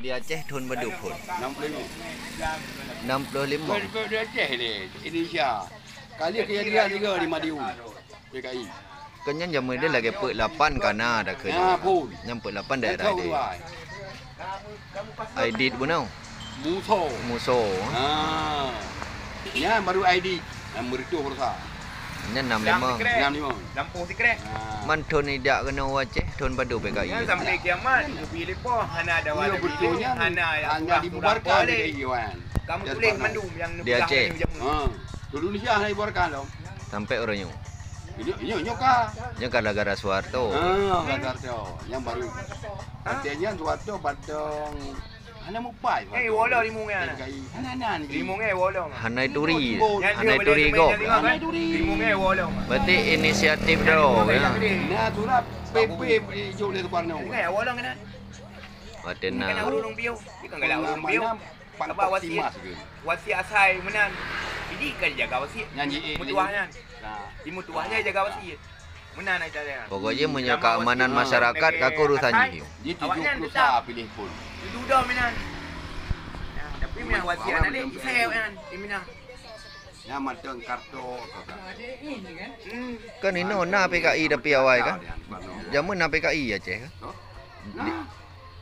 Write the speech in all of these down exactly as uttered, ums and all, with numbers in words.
Di Aceh thon padum phon? Enam puluh lima. Enam puluh lima. Bukan, bukan di Aceh deh, Indonesia. Kali kejadian juga di Madiun, P K I. Kan nyan jameun dia lagèe peuet lapan kana dah keu. Ya, pun. Nyan peuet lapan daerah dia. Aidit bunoe. Muso. Muso. Ha. Nyan baru Aidit. Yang merituh berusaha. Nyan enam lima. Enam lima. Lampung sikrek. Ha. Man thon ijak keunoe u Aceh, thon padum P K I. Nyan sampai kiamat, kupi lipoh, hana ada. Iya, betul nyan. Hana yang hanya dibubarkan P K I, wan. Kamu tulis mandum yang di Aceh. Ha. Seluruh Indonesia hana dibubarkan loh. Sampai uroe nyoe. Nyoe, nyoe, nyoe ka. Nyoe ka gara-gara Soeharto. Ah, gara-gara Soeharto. Yang baru. Artinya Soeharto batong hana mupai. Eh, Soeharto. Wala limong ya. Hana, hana, hana. Limong eh, wala. Hana turi. Hana turi go. Hana turi. Limong eh, wala. Berarti inisiatif dia, ya. Nah, surat P P jok lé Soekarno. Ingat, wala kena. Berarti nah. Urung piu. Dia kan galak urung piu. Sabab wasiet, wasiet asai meunan. Jadi ka jaga wasiet. Nyan ji, eh, mutuah nyan. Nah. Di mutuah nyan jaga wasiet. Meunan ai cara. Pokoknya meunyoe keamanan masyarakat ka urusan jih. Di tujuh puluh sa pilih pun. Itu dah meunan. Nah, tapi meunan wasiet anak lé, isai meunan. Di meunan. Nyan mantong karto. Hmm. Kan inoe na P K I tapi awai kan? Jameun na P K I Aceh kan? Di,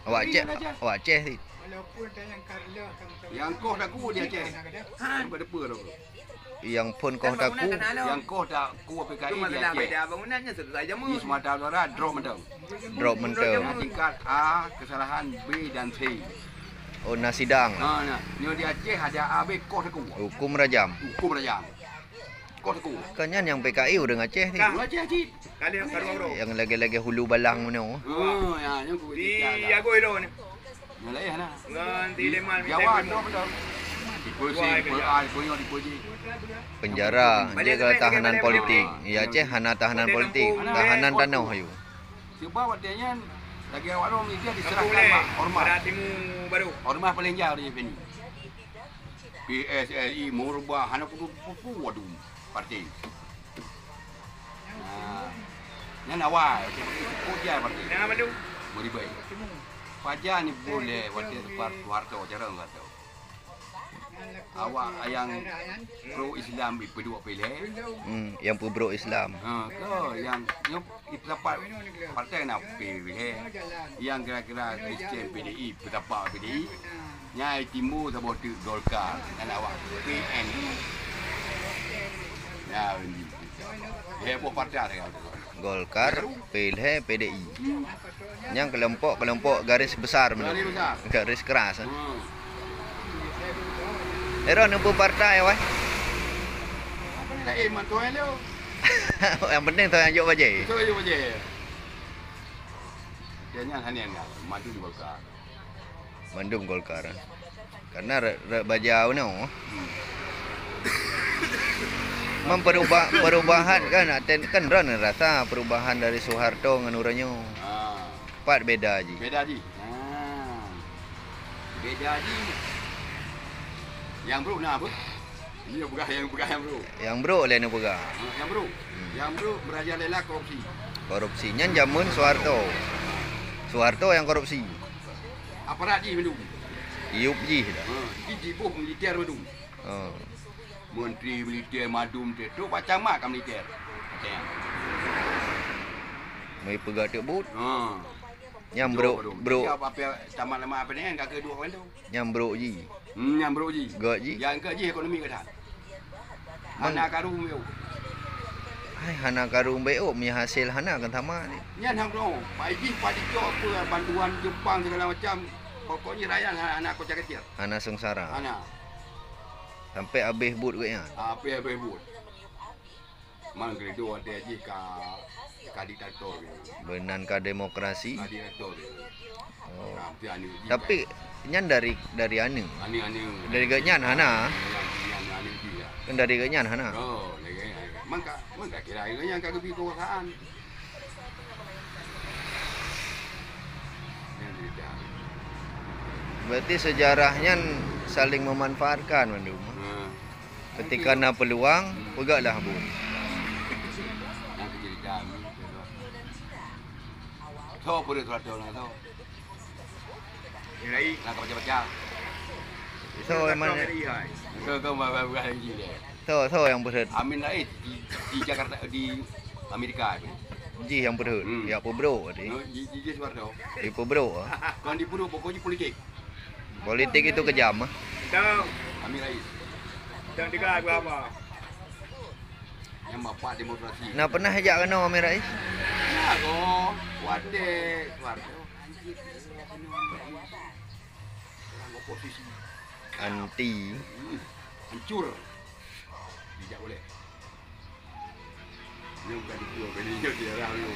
awak Aceh, awak Aceh sih. Nyang koh taku di Aceh. Depa-depa tu. Nyang phon koh taku. Nyang koh taku P K I di Aceh. Di Sumatera Utara drop mantong. Drop mantong. Nyang tingkat A, kesalahan B dan C. Oh, na sidang. Ha, nah. Nyoe di Aceh ada A B koh taku. Hukum rajam. Hukum rajam. Koh taku. Kan nyan nyang P K I ureueng Aceh ni. Ureueng Aceh cit. Nyang lagèe-lagèe Hulu Balang meunoe. Oh, ya, nyang ku. Di Agoi Ro ni. Nyan laén hana. Ngon di Leman. Jawa ada betul. Di Persi, di Persi, di Persi. Penjara, dia ke tahanan politik. Ya, Aceh hana tahanan politik. Tahanan tanoh ayu. Sebab watèe nyan lagèe awak lôn, dia diserahkan bak ormas. Barat Timu baru. Ormas paling jauh di sini. P S L I, Murba, hana kudu pupu, waduh, partai. Nah, nyan awai, waktu itu kujai partai. Jangan malu. Beribai. Pajan ni boleh, waktu itu Soeharto, jarang Soeharto. Awak yang pro Islam ipeuduek pilih. Hmm, yang peubrok Islam. Ha, ke yang, yang Ipeusapat partai na P W H, nyang kira-kira Kristian P D I, peusapat P D I, nyang timbul saboh teuk Golkar, dan awak P N U. Ya, heboh partai. Golkar, P L H, P D I. Nyang kelompok-kelompok garis besar meunan. Garis besar. Garis keras, eh. Hmm. Ero neupeu partai, wai? Apa ni lain, mak tuan lo? Yang penting tu yang jok bajai. Betul je bajai. Dia nyan hanya nyan, mandum Golkar. Mandum Golkar. Karena re-, re-, bajau nyoe. Hmm. Memperubah, perubahan kan, aten-, kan ron rasa perubahan dari Soeharto ngon uroe nyoe. Ah. Pat beda ji. Beda ji. Ah. Beda ji. Yang brok na apa? Ini yang peugah, yang peugah yang brok. Yang brok lé ni peugah. Ha, yang brok. Hmm. Yang brok merajalela korupsi. Korupsi. Nyan jameun Soeharto. Soeharto yang korupsi. Aparat jih mandum. Yup jih dah. Ha, jadi jiboh militer mandum. Oh. Menteri militer mandum tu, tu macam mak ka militer. Macam nyan. Meupeugah teuk buet. Ha. Nyang brok, brok. Apa tamat lama apa ni kan kaki dua orang tu. Nyang brok ji. Hmm, nyang brok ji. Gok ji. Yang ke ji ekonomi ke dah. Hana karu meo. Hai, hana karu meo, mi hasil hana kan sama ni. Nyan hang brok. Pak Ijih, Pak Dicok apa bantuan Jepang segala macam. Pokoknya rakyat hana, hana kocak kecil. Hana sengsara. Hana. Sampai habis buet gok nyan. Habis, habis buet. Man geredo watèe jih ka, ka diktator gitu. Beunan ka demokrasi. Ka diktator gitu. Oh. Nah, mesti aneuk jih. Tapi nyan dari, dari aneuk. Aneuk, aneuk. Dari gobnyan hana. Nyan, nyan aneuk jih ya. Kan dari gobnyan hana. Oh, dari gobnyan. Man ka, man ka kira gobnyan ka geubri kekuasaan. Nyan cerita. Berarti sejarah nyan saling memanfaatkan mandum. Ha. Ketika na peluang, peugahlah buet. Nyang keu cerita ni, tho peureuet seratus na tho. Rai. Nak baca-baca. So, yang mana? Rai, hai. Kau, kau bah-, bah-, bah lagi deh. So, so yang berhut. Amin Rais di, di Jakarta, di Amerika tu. Ji yang berhut. Hmm. Ya, pebro tadi. Oh, di, di, di Soeharto. Di pebro, ah. Bukan di pebro, pokoknya politik. Politik itu kejam, ah. Dong. Amin Rais. Dong tiga berapa? Yang bapak demokrasi. Nah, pernah jak kena Amin Rais? Nah, kau. Wadah, Soeharto. Orang oposisi. Anti. Hmm, hancur. Tidak boleh. Ini bukan itu, ini dia daerah dulu.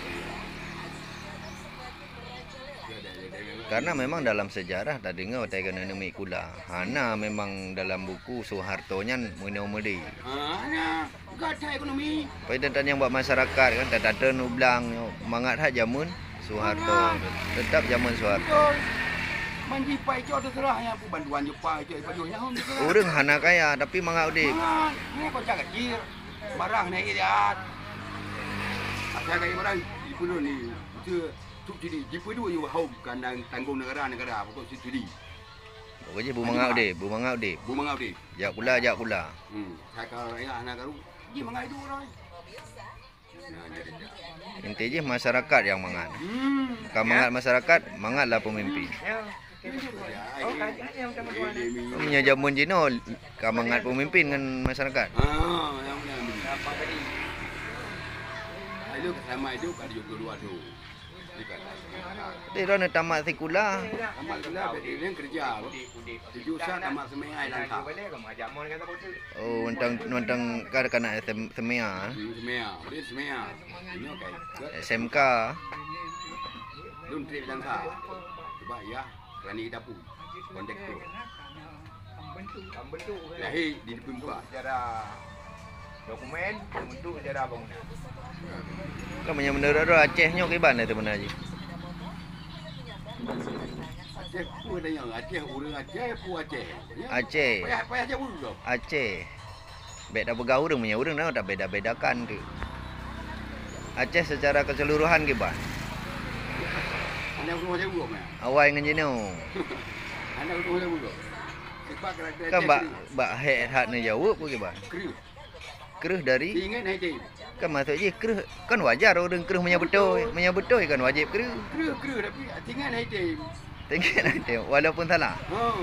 Karena memang dalam sejarah tadeungoe watée keuneuk neumi kula. Hana memang dalam buku Soeharto nyan meunoe meudeh. Ah, hana. Gata ekonomi. Pai teuntang nyang bak masyarakat kan, tata-tata nublang nyoe mangat that jameun Soeharto. Tetap jameun Soeharto. Betul. Manjipai cok terserah yang pun bantuan jepai cok ipajoh nyaho terserah. Ureueng hana kaya tapi mangat udép. Mangat, hana kocak kecil. Barang naik lihat. Asal kaya barang, ipulun ni, betul subsidi. Jipeudu you home kandang tanggung negara, negara, pokok subsidi. Pokok jih bu mangat udép, bu mangat udép. Bu mangat udép. Jak kula, jak kula. Hmm. Saka raya hana karu. Ji mangat hidup orang. Nah, jadi dah. Inti jih masyarakat yang mangat. Hmm. Ka mangat masyarakat, mangatlah pemimpin. Ya. Meunyoe jameun jinoe ka mangat pemimpin ngon masyarakat. Ah, yang mana ni? Apa tadi? Ayo sama hidup kat tujuh puluh dua tu. Tapi droeneuh tamat sikula. Tamat sikula, berarti dia kerja. Tujuh sa tamat semai langkah. Oh, mantong, mantong ka, ka na S M, semai. Hmm, semai. Berarti semai. Ini kan. S M K. Belum trip langkah. Coba ya, kerana kita pun. Kondektur. Lahé di Teupeu Muka. Sejarah dokumen, untuk sejarah bangunan. Kan meunyoe meunurot droe Aceh nyoe kiban lé seubeuna jih? Aceh peue tanyong? Aceh ureueng Aceh, peue Aceh? Aceh. Payah, payah jaweueb lom. Aceh. Bèk tapeugah ureueng, meunyoe ureueng na tabeda-bedakan tu. Aceh secara keseluruhan kiban. Hana ureueng Aceh ureueng, ya? Awai ngon jinoe. Hana ureueng Aceh ureueng. Sebab karakter Aceh bak, kreueh. Bak hék that neujaweueb peue kiban? Kreueh. Kreueh dari? Ingat hai Aceh. Kan maksud jih kreueh, kan wajar ureueng kreueh meunyoe beutôi. Meunyoe beutôi kan wajéb kreueh. Kreueh, kreueh, tapi ingat hai Aceh. Tengok nanti, walaupun salah. Ha,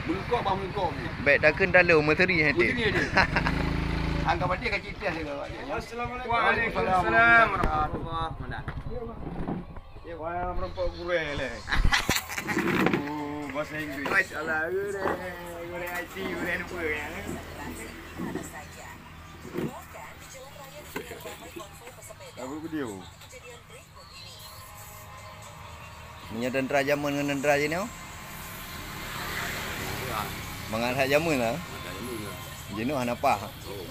meulukok bah meulukok ni. Baik takheun talo, meuseri hati. Meuseri hati. Angka mati ka cerita dia. Assalamualaikum. Waalaikumsalam warahmatullahi wabarakatuh. Wah, merompok gurèe leh. Oh, bahasa Inggris. Masya Allah, gurèe, gurèe I T, gurèe lupa ya. Apa video? Meunyoe teuntara jameun ngon teuntara jinoe? Ya. Mangat that jameun lah. Mangat that jameun lah. Jinoe hana paih. Oh.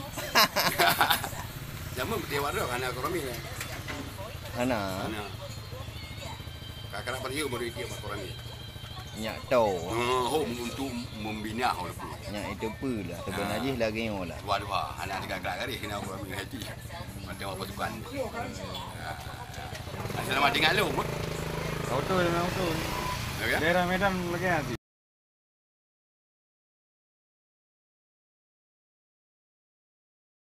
Jameun beutôi awak droe hana ekonomi lah. Hana. Hana. Kakak nak pergi baru dia ekonomi. Nyak to. Oh, untuk membina orang tu. Nyak itu pun lah. Sebenarnya lagi nyoe lah. Dua-dua. Anak tiga kelak kali kena orang hati. Macam apa tukan. Asal nama tinggal lu. Auto, auto. Ya? Daerah Medan lagi nanti.